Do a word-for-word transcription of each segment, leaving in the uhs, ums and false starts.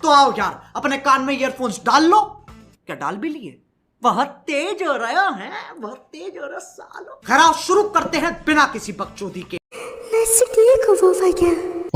तो आओ यार, अपने कान में ईयरफोन्स डाल लो। क्या डाल भी लिए? बहुत तेज हो रहा है, बहुत तेज हो रहा है सालो। खैर, आओ शुरू करते हैं बिना किसी बकचोदी के। Nasik ni khubo phaikha.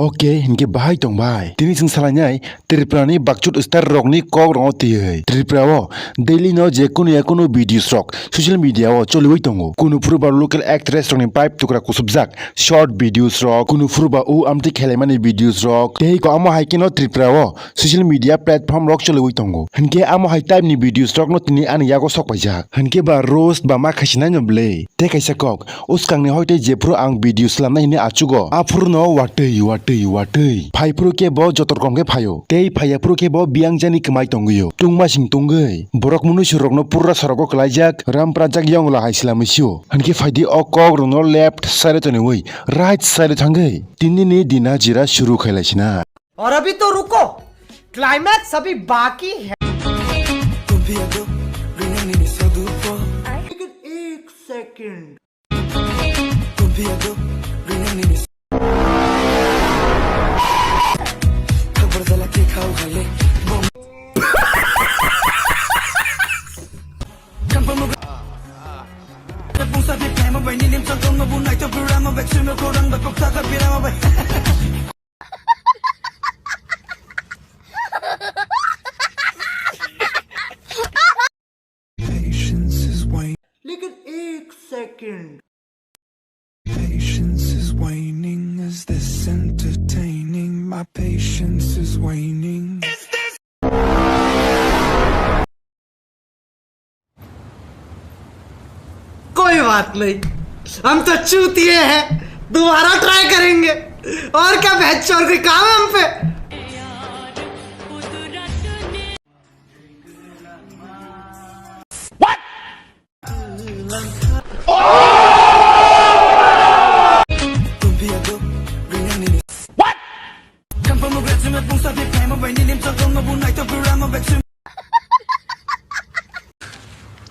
Oke, hinkhe bahai tong bai. Tini chwng salainai Tripura ni bakchut star rok ni kok rok no tiyoi. Tripura o daily no je kunu ya kunu videos rok social media o choliwi tongo. Kunu phuru ba local actress rok ni pipe tukra kusubjak short videos rok, kunu phuru ba u amtwi khelaimani videos rok. Tei ko amo hai khe no Tripura o social media platform rok choliwi tongo. Hinkhe amo hai type ni videos rok no tini ani yago sok paijak. Hinkhe ba roast ba ma khasinai no bwle. Tei kaisa kok, uskang ni hoi tei jephuru ang video slamnai hwnwi achugo, aphuru no watwi, watwi, watwi. Phai phuru khe bo joto rokom khe phaio. Tei phaiya phuru khe bo biyang jani kwmai tongwio. Tungma sing tungwi. Borok mwnwi surok no pura sorok o kwlaijak, ram prajak yong la hai slamwi sio. Hinkhe phaidi o kok rok no left side o toniwi, right side o thangwi. Tini ni din hajira suru khailai sina. और अभी तो रुको, क्लाइमैक्स अभी बाकी है। Lekin ek second. Patience is waning. Lekin ek second. Patience is waning. Is this entertaining? My patience is waning. कोई बात नहीं, हम तो चूतिए हैं, दोबारा ट्राई करेंगे। और क्या, बहनचोद, कोई काम है हम पे?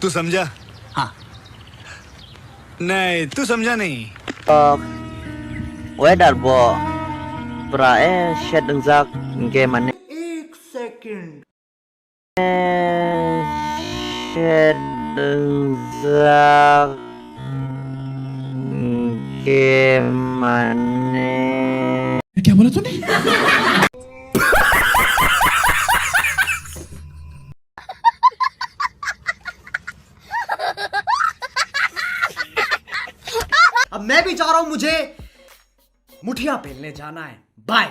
तू समझा? हाँ। नहीं, तू समझा नहीं। Weather bo pura e set wngjak hinkhe mane. Ek second. Set wngjak hinkhe mane. क्या बोला तूने? अब मैं भी जा रहा हूं, मुझे मुठिया पेलने जाना है। बाय।